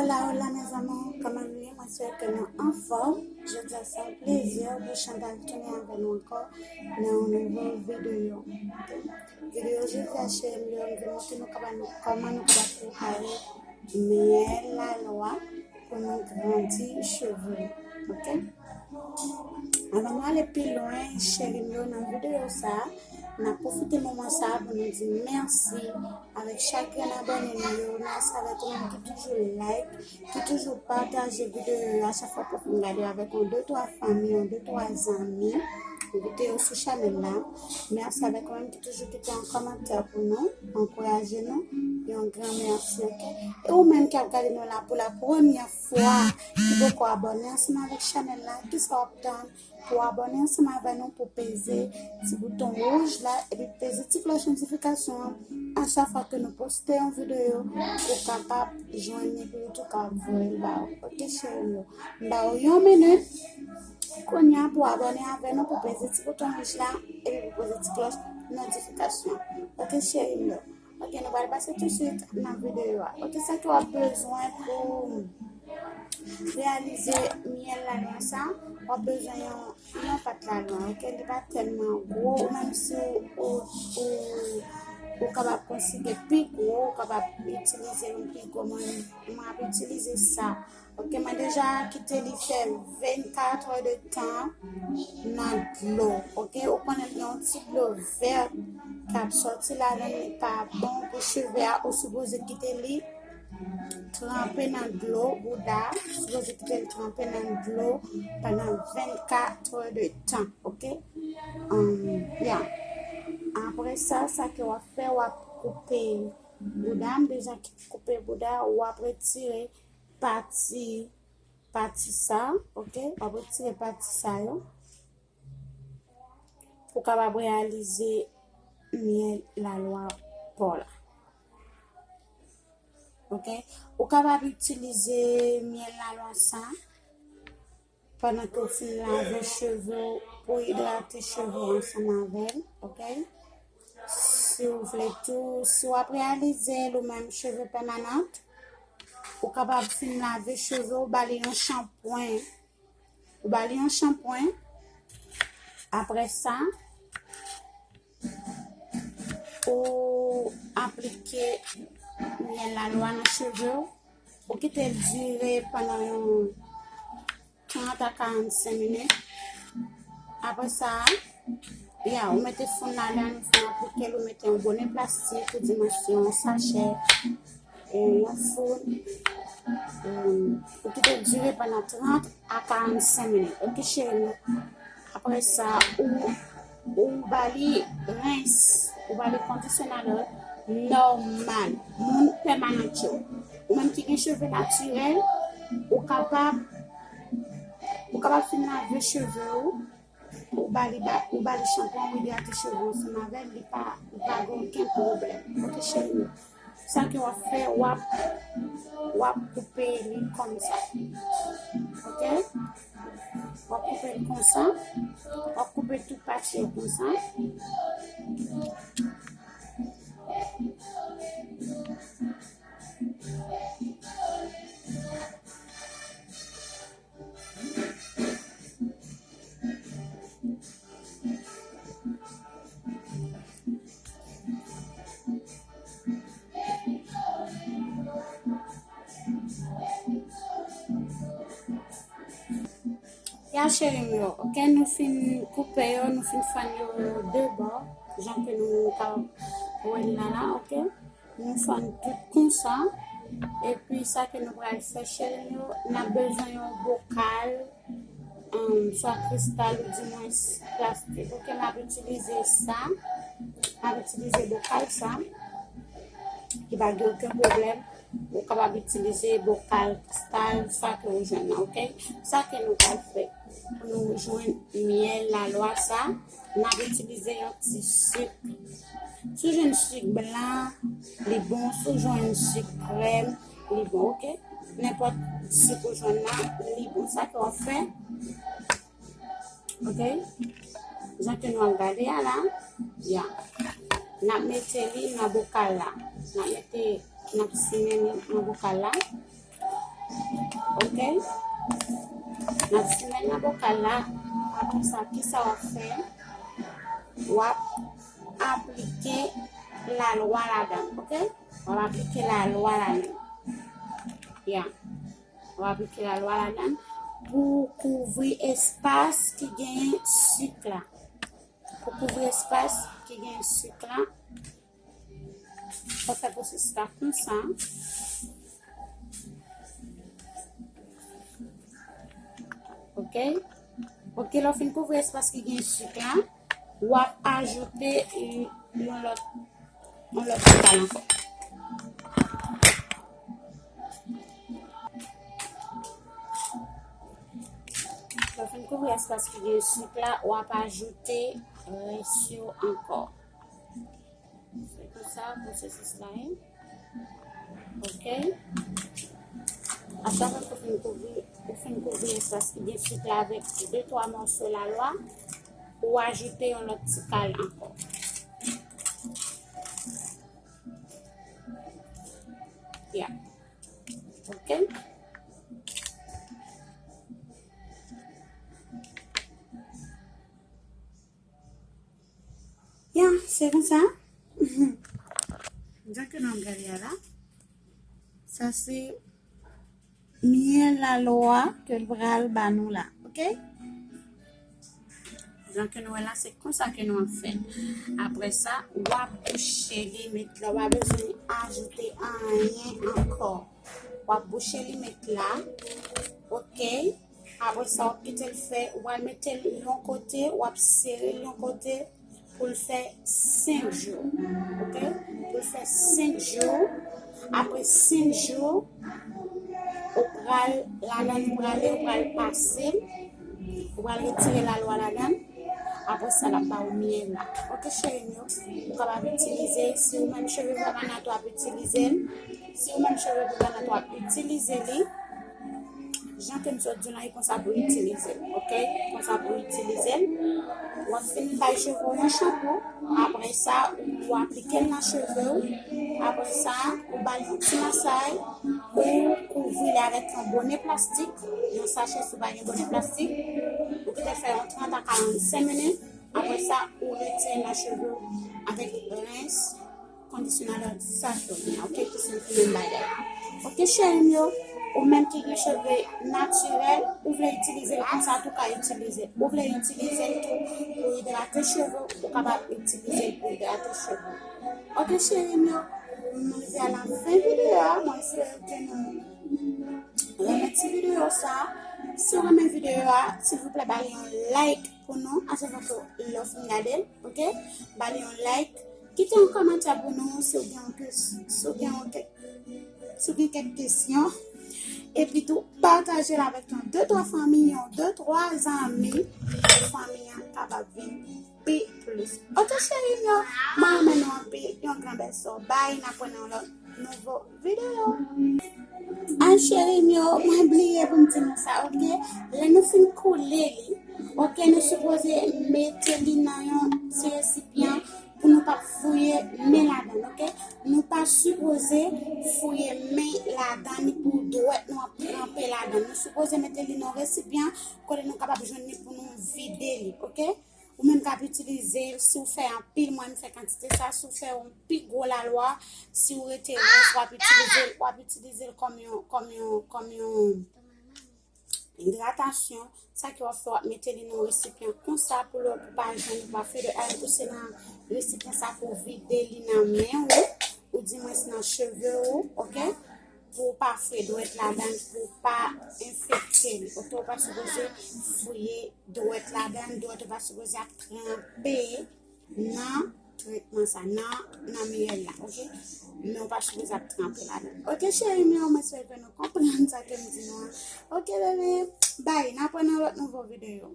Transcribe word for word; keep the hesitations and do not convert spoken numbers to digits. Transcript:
Hola, hola, mes amores, kòman nou ye? Mwen swete ke nou anfòm. Jodi a se yon plezi pou Chantal tounen avè nou ankò nan yon nouvo videyo. Videyo jodi a, cheri m yo, m vin montre nou kòman nou, kòman nou kapab prepare myèl lalwa pou nou grandi cheve nou, ok? Anvan nou ale pi lwen, cheri m yo, nan videyo sa, n ap pwofite moman sa pou nou di mèsi avèk chak grenn abòne nou yo. Mèsi avèk ou menm ki toujou like, ki toujou pataje videyo yo a chak fwa ke w fin gade avèk yon de twa fanmi, yon de twa zanmi. Envite yo sou chanèl la. Mèsi avèk ou menm ki toujou kite yon kòmantè pou nou, ankouraje nou. Yon gran mèsi, ok? E ou menm ki ap gade nou la pou la premyè fwa, ki poko abòne ansanm avèk chanèl la, kisa w ap tann pou abòne ansanm avè nou, pou peze ti bouton wouj la, epi peze ti klòch notifikasyon an. A chak fwa ke nou poste yon videyo, ou kapab jwenn li pi vit, ou kapab voye l ba ou. Ok, cheri m yo. M ba ou yon minit kounye a pou abòne avè nou, pou peze ti bouton wouj la, epi pou peze ti klòch notifikasyon. Ok, cheri m yo. Ok, nou pral pase tousuit nan videyo a. Ok, sa ke w ap bezwen pou reyalize myèl lalwa sa, w ap bezwen yon, yon pat lalwa, ok? Li pa tèlman gwo, ou menm si ou, ou, ou, ou kapab konsidere pi gwo, ou kapab itilize yon pi gwo, mwen, mwen ap itilize sa. Ok, mwen deja kite li fè vennkat è de tan nan dlo. Ok, ou konnen li gen yon ti dlo vè k ap sòti ladan, li pa bon pou cheve a, ou sipoze kite li tranpe nan dlo, bouda, ou sipoze kite li tranpe nan dlo pandan vennkat è de tan, ok? Um, ya. Apre sa, sa ke w ap fè, w ap koupe bouda, m deja koupe bouda, w ap retire pati, pati sa, ok? W ap retire pati sa yo. Pou kapab reyalize myèl lalwa pa w la. Ok? Ou kapab itilize myèl lalwa sa pandan ke w fin lave cheve w pou idrate cheve w ansanm avè l, ok? Si w vle tou, si w ap reyalize l ou menm cheve pèmanan, ou kapab fin lave cheve w, ba li yon chanpwen. Ou ba li yon chanpwen. Apre sa, ou aplike myèl lalwa nan cheve w. Ou kite l dire pandan yon trant a karannsenk minit. Apre sa, ya, ou mete foun ladan, ou fin aplike l, ou mete yon bonè plastik ou dimansyon, yon sachè, e yon foun. Em, ou kite l dire pandan trant a karannsenk minit. Ok, cheri m. Apre sa, ou, ou ba li rens, ou ba li kondisyoner nòmal, moun pèmanan yo. Ou menm ki gen cheve natirèl, ou kapab, ou kapab fin lave cheve w, ou ba li, ba, ou ba li chanpwen, ou idrate cheve w ansanm avè l, li pa, li pa gen okenn pwoblèm. Ok, cheri m. Sa ke w ap fè, w ap, w ap koupe li konsa. Ok? W ap koupe li konsa. W ap koupe tout pati yo konsa. Ya, cheri m yo, ok, nou fin koupe yo, nou fin fann yo de bò, jan ke nou ka wè l la la, ok. Nou fann tout konsa. Epi sa ke nou pral fè, cheri m yo, n ap bezwen yon bokal, um, swa kristal oudimwens plastik. Ok, m ap itilize sa. M ap itilize bokal sa, ki pa gen okenn pwoblèm. Ou kapab itilize bokal kristal, sa ke ou jwenn nan, ok? Sa ke nou pral fè pou nou jwenn myèl lalwa sa, n ap itilize yon ti sik. Si w jwenn sik blan, li bon. Si w jwenn sik krèm, li bon, ok? Nenpòt sik ou jwenn nan, li bon. Sa ke w ap fè, ok? Jan ke nou ap gade a la, ya. N ap mete li nan bokal la. N ap mete, n ap simen li nan bokal la. Ok? N ap simen nan bokal la. Apre sa, kisa w ap fè? W ap aplike lalwa ladan, ok? W ap aplike lalwa ladan. Ya. W ap aplike lalwa ladan pou kouvri espas ki genyen sik la. Pou kouvri espas ki genyen sik la, w ap fè pwosesis la konsa. Ok? Ok, lè w fin kouvri espas ki gen sik la, w ap ajoute yon lòt, yon lòt ti kal ankò. Lè w fin kouvri espas ki gen sik la, w ap ajoute rès yo ankò. Se konsa pwosesis la ye. Ok. Apre sa, ou fin kouvri, ou fin kouvri espas ki gen sik la avèk de twa mòso lalwa, ou ajoute yon lòt ti kal ankò. Ya. Ok. Ya, se konsa. Jan ke nou ap gade a la, sa se myèl lalwa ke l pral ba nou la, ok? Jan ke nou wè la, se konsa ke nou ap fè. Apre sa, w ap bouche li, met la, w pa bezwen ajoute anyen ankò. W ap bouche li, met la, ok? Apre sa, w ap kite l fè, ou pral mete l yon kote, w ap sere l yon kote pou l fè senk jou. Ok? Pou l fè senk jou. Apre senk jou, ou pral ladan, ou prale, ou pral pase l, ou pral retire lalwa ladan. Apre sa, l ap ba ou myèl la. Ok, cheri m yo, ou kapab itilize l. Si ou menm cheve pa banat, w ap itilize l. Si ou menm cheve pa banat, w ap itilize li. Jan ke m sot di w la, e konsa pou itilize l, ok? Konsa pou itilize l. W ap fin bay cheve w yon chanpou. Apre sa, ou aplike l nan cheve w. Apre sa, ou ba l yon ti masay. Ou kouvri l avèk yon bonè plastik. Yon sachè si w pa gen bonè plastik. Ou kite l fè yon trant a karannsenk minit. Apre sa, ou retire l nan cheve w avèk rens. Kondisyonè sa tou, ok, ki se menm bagay. Ok, cheri m yo, ou menm ki gen cheve natirèl, ou vle itilize l konsa tou ka itilize l. Ou vle itilize l tou pou idrate cheve w, ou kapab itilize l pou idrate cheve w. Ok, cheri m yo, nou rive a la fen videyo a, mwen espere ke nou renmen ti videyo sa. Si w renmen videyo a, silvouplè ba li yon like pou nou, a chak fwa ke lè w fin gade l, ok? Ba li yon like. Kite yon kòmantè pou nou si w gen yon kes-, si w gen yon kèk, si w gen kèk kesyon. Epi tou, pataje l avèk yon de twa fanmi, yon de twa zanmi, pou fanmi an kapab vin pi plis. Ok, cheri m yo, mwen renmen nou anpil, yon gran bèso. Bay, n ap wè nan yon lòt nouvo videyo. Ay, cheri m yo, mwen bliye pou m di nou sa, ok? Lè nou fin koule li, ok, nou sipoze mete li nan yon ti resipyan pou nou pa fouye men ladan l, ok? Nou pa sipoze fouye men ladan li pou dwèt nou ap tranpe ladan l. Nou sipoze mete li nan resipyan kote nou kapab jwenn li pou nou vide li, ok? Ou menm k ap itilize l, si w fè anpil, mwen m fè kantite sa, si w fè yon pi gwo lalwa, si w rete rès, w ap itilize l, w ap itilize l kòm yon, kòm yon, kòm yon idratasyon. Sa ke w ap fè, w ap mete li nan resipyan konsa pou lè w pa jwenn, w pa fè de al pouse nan resipyan sa pou vide li nan men w, ou di mwens nan cheve w, ok? Pou w pa fouye dwèt ladan l, pou w pa enfekte li. Ok, ou pa sipoze fouye dwèt ladan l, dwèt ou pa sipoze ap tranpe nan tretman sa, nan, nan myèl la, ok? Men ou pa sipoze ap tranpe ladan l. Ok, cheri m yo, mwen espere ke nou konprann sa ke m di nou an. Ok, bebe, bay, n ap wè nan lòt nouvo videyo.